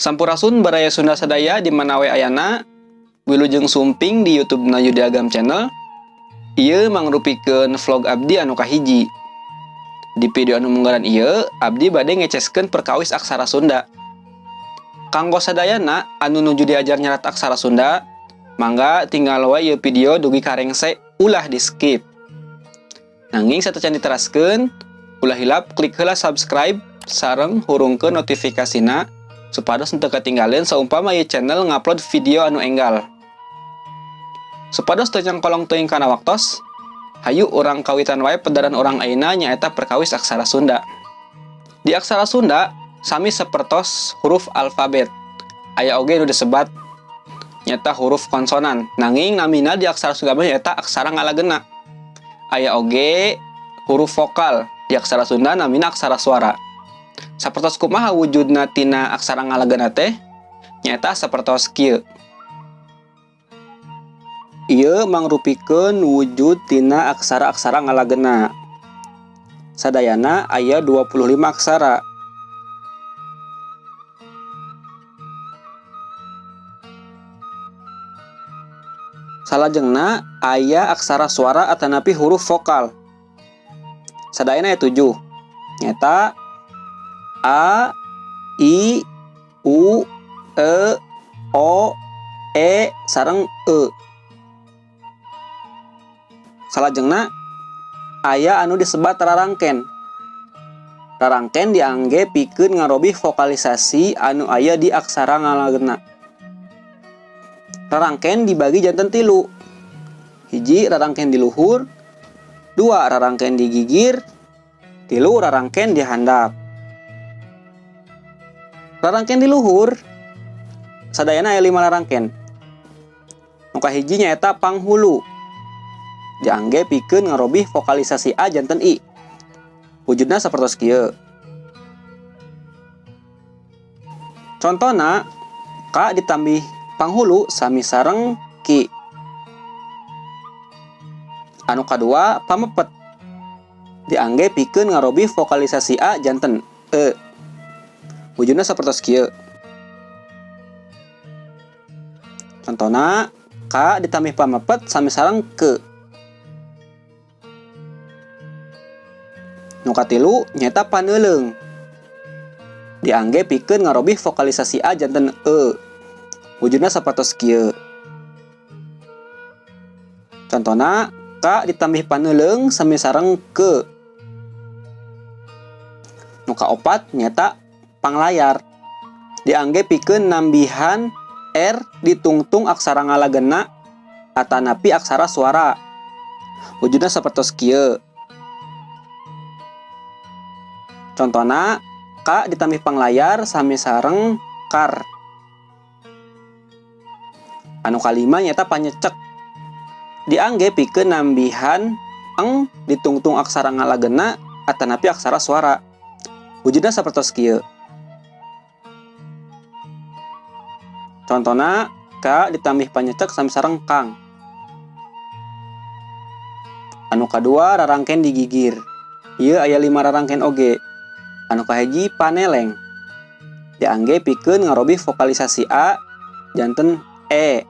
Sampurasun baraya Sunda sadaya di mana we ayana, wilujeng sumping di YouTube na Yudi Agam Channel. Ieu mangrupikeun vlog abdi anu kahiji. Di video anu munggaran ieu, abdi bade ngeceskeun perkawis aksara Sunda. Kanggo sadayana anu nuju diajar nyerat aksara Sunda, mangga tinggal wae ieu video dugi ka rengse, ulah di skip. Nanging satacan diteraskeun, ulah hilap klik heula subscribe sareng hurungkeun notifikasina supados henteu ketinggalan saumpama ieu channel ngupload video anu enggal. Supados teu nyangkolong teuing kana waktos, hayu urang kawitan wae pedaran urang ayeuna, nyaeta perkawis aksara Sunda. Di aksara Sunda sami sapertos huruf alfabet. Aya oge nu disebat nyaeta huruf konsonan. Nanging namina di aksara Sunda mah nyaeta aksara ngalagena. Aya oge huruf vokal, di aksara Sunda namina aksara suara. Sapertos kumaha wujudna tina aksara ngalagena teh? Nyaeta sapertos kieu. Ieu mangrupikeun wujud tina aksara-aksara ngalagena. Sadayana aya 25 aksara. Salajengna aya aksara suara atanapi huruf vokal. Sadayana aya 7. Nyaeta A, I, U, E, O, E, sareng E. Salajengna aya anu disebat rarangken. Rarangken diangge pikeun ngarobih vokalisasi anu aya di aksara ngalagena. Rarangken dibagi janten 3. Hiji rarangken di luhur, 2 rarangken di gigir, 3 rarangken di handap. Rarangken di luhur sadayana aya 5 rarangken. Nu kahiji nyaeta panghulu. Diangge pikeun ngarobih vokalisasi A janten I. Wujudna sapertos kieu. Contona K ditambih panghulu sami sareng Ki. Anu kadua pamepet. Diangge pikeun ngarobih vokalisasi A janten E. Wujudna sapertos kieu. Contona K ditambih pamepet sami sareng Ke. Nu katilu nyaeta paneuleung. Diangge pikeun ngarobih vokalisasi A janten E. Wujudna sapertos kieu. Contona K ditambih paneuleung sami sareng Ke. Nu kaopat nyaeta panglayar. Diangge pikeun nambihan R ditungtung aksara ngalagena atanapi aksara suara. Wujudna sapertos kieu. Contona K ditambih panglayar sami sareng kar. Anu kalima nyaeta panyecek. Diangge pikeun nambihan eng ditungtung aksara ngalagena atanapi aksara suara. Wujudna sapertos kieu. Contona K ditambih panyecek sami sareng kang. Anu kadua rarangken digigir. Ieu aya 5 rarangken oge. Anu kahiji paneleng. Diangge pikeun ngarobih vokalisasi A janten E.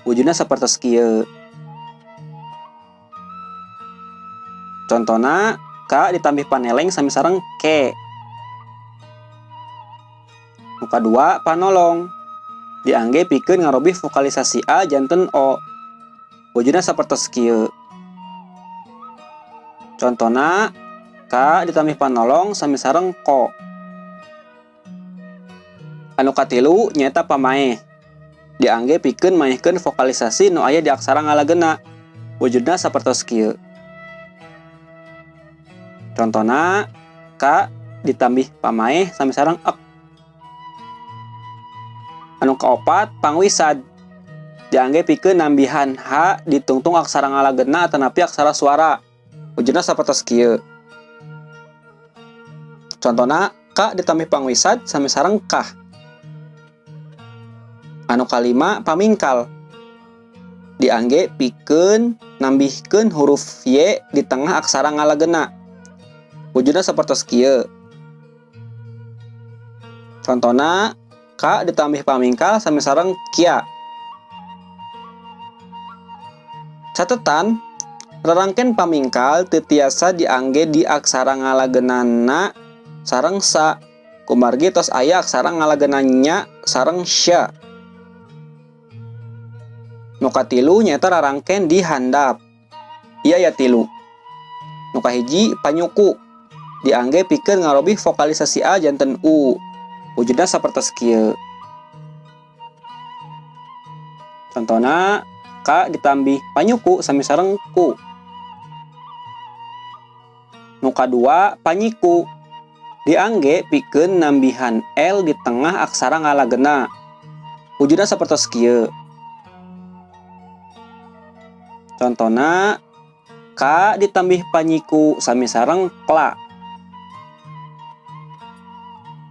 Wujudna sapertos kieu. Contona K ditambih paneleng sami sareng K. Nu kadua panolong. Diangge pikeun ngarobih vokalisasi A janten O. Wujudna sapertos kieu. Contona K ditambih panolong sami sareng ko. Anu katilu nyaeta pamaeh. Diangge pikeun maehkeun vokalisasi nu aya di aksara ngalagena. Wujudna sapertos kieu. Contona K ditambih pamaeh sami sareng ek. Anu kaopat pangwisad. Diangge pikeun nambihan H ditungtung aksara ngalagena atanapi aksara suara. Wujudna sapertos kieu. Contona K ditambih pangwisad sami sareng kah. Anu kalima pamingkal. Diangge pikeun nambihkeun huruf Y di tengah aksara ngalagena. Wujudna sapertos kieu. Contona K K ditambih pamingkal sami sareng kia. Catetan, rarangken pamingkal teu tiasa diangge di aksara ngalagenana sareng sa, kumargi tos aya aksara ngalagena nya sareng sya. Nu katilu nyaeta rarangken di handap. Ieu aya tilu. Nu kahiji panyuku, diangge pikeun ngarobih vokalisasi a janten u. Wujudna sapertos kieu. Contona k ditambih panyuku sami sareng ku. Nu kadua panyiku, diangge pikeun nambihan l di tengah aksara ngalagena. Wujudna sapertos kieu. Contona k ditambih panyiku sami sareng kla.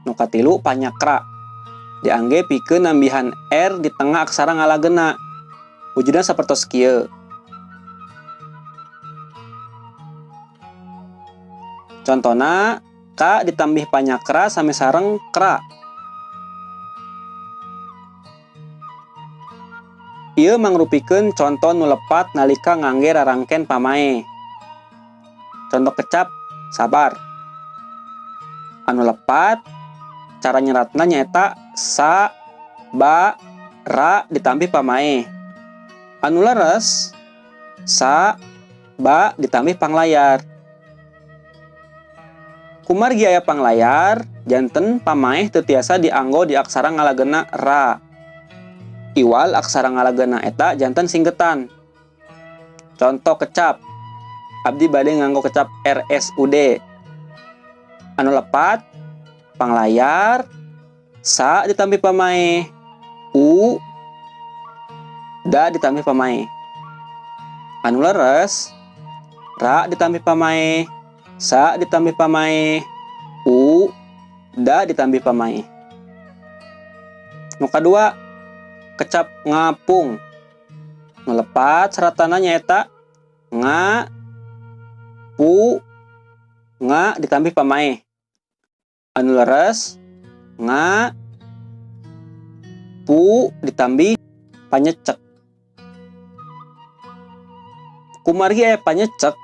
Nu katilu panyakra, diangge pikeun nambihan r di tengah aksara ngalagena. Wujudna sapertos kieu. Contona k ditambih panyakra sami sareng kra. Ieu mangrupikeun conto nu lepat nalika ngangge rarangken pamaeh. Conto kecap sabar. Anu lepat cara nyeratna nyaeta sa, ba, ra ditambih pamaeh. Anu leres sa, ba ditambih panglayar. Kumargi aya panglayar, janten pamaeh teu tiasa dianggo di aksara ngalagena ra. Iwal aksara ngalagena eta janten singgetan. Conto kecap, abdi bade nganggo kecap RSUD. Anu lepat panglayar sa ditambih pamaeh, u da ditambih pamaeh. Anu leres ra ditambih pamaeh, sa ditambih pamaeh, u da ditambih pamaeh. Nu kadua kecap ngapung. Nu lepat seratana nyaeta nga, pu, nga ditambih pamaeh. Anu leres nga, pu ditambih panyecek. Kumargi aya panyecek,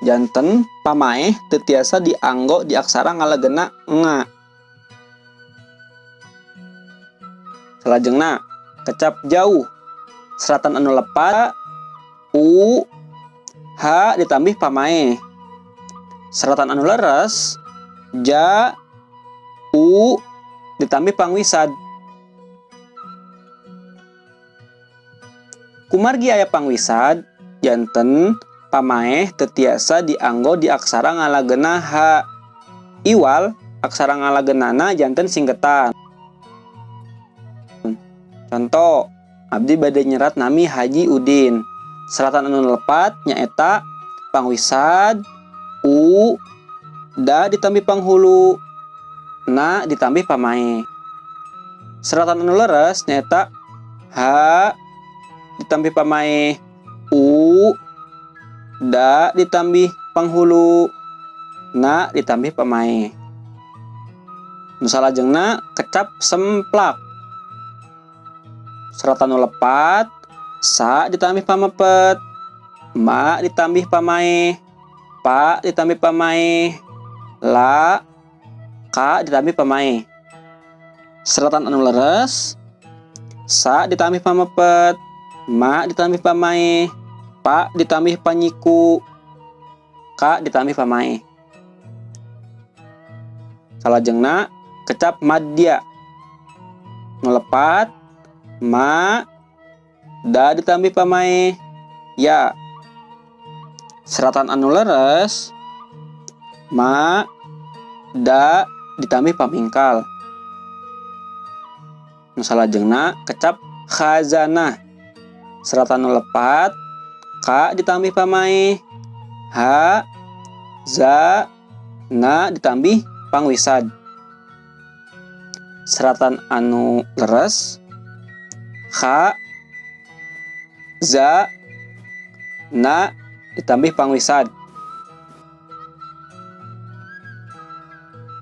janten pamaeh teu tiasa dianggo di aksara ngalagena nga. Salajengna kecap jauh. Seratan anu lepat u, h ditambih pamaeh. Seratan anu leres ja, u ditambih pangwisad. Kumargi aya pangwisad, janten pamaeh teu tiasa dianggo di aksara ngalagena h. Iwal aksara ngalagenana janten singgetan. Conto, abdi bade nyerat nami Haji Udin. Seratan anu lepat nyaeta pangwisad u, da ditambih panghulu, na ditambih pamaeh. Seratan anu leres nyaeta h ditambih pamaeh, u, da ditambih panghulu, na ditambih pamaeh. Nu salajengna kecap semplak. Seratan nu lepat sa ditambih pamepet, ma ditambih pamaeh, pa ditambih pamaeh, la, ka ditambih pamaeh. Seratan anu leres sa ditambih pamepet, ma ditambih pamaeh, pa ditambih panyiku, ka ditambih pamaeh. Salajengna kecap madya. Nu lepat ma, da ditambih pamaeh, ya. Seratan anu leres ma, da ditambih pamingkal. Nu salajengna kecap khazanah. Seratan nu lepat ka ditambih pamaeh, ha, za, na ditambih pangwisad. Seratan anu leres kha, za, na ditambih pangwisad.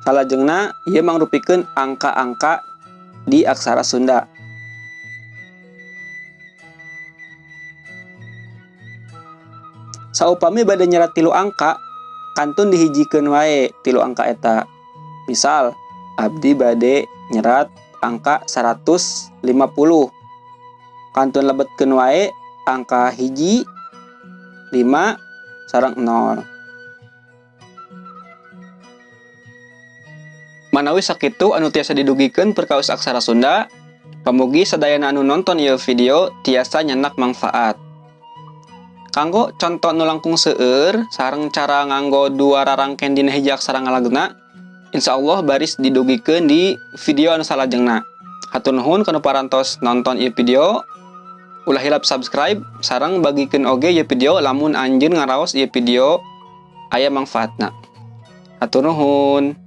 Salajengna ieu mangrupikeun angka-angka Di aksara Sunda. Saupami bade nyerat tilu angka, kantun dihijikeun wae tilu angka eta. Misal, abdi bade nyerat angka 150. Kantun lebetkeun wae angka 1, 5, sareng 0. Manawi sakitu anu tiasa didugikeun perkawis aksara Sunda, pamugi sadayana anu nonton ieu video tiasa nyandak mangfaat. Kanggo conto nu langkung seueur sareng cara nganggo dua rarangken dina hiji aksara ngalagena, insyaallah baris didugikeun di video anu salajengna. Hatur nuhun kanu parantos nonton ieu video. Ulah hilap subscribe sareng bagikeun oge ieu video lamun anjeun ngaraos ieu video aya mangfaatna. Hatur nuhun.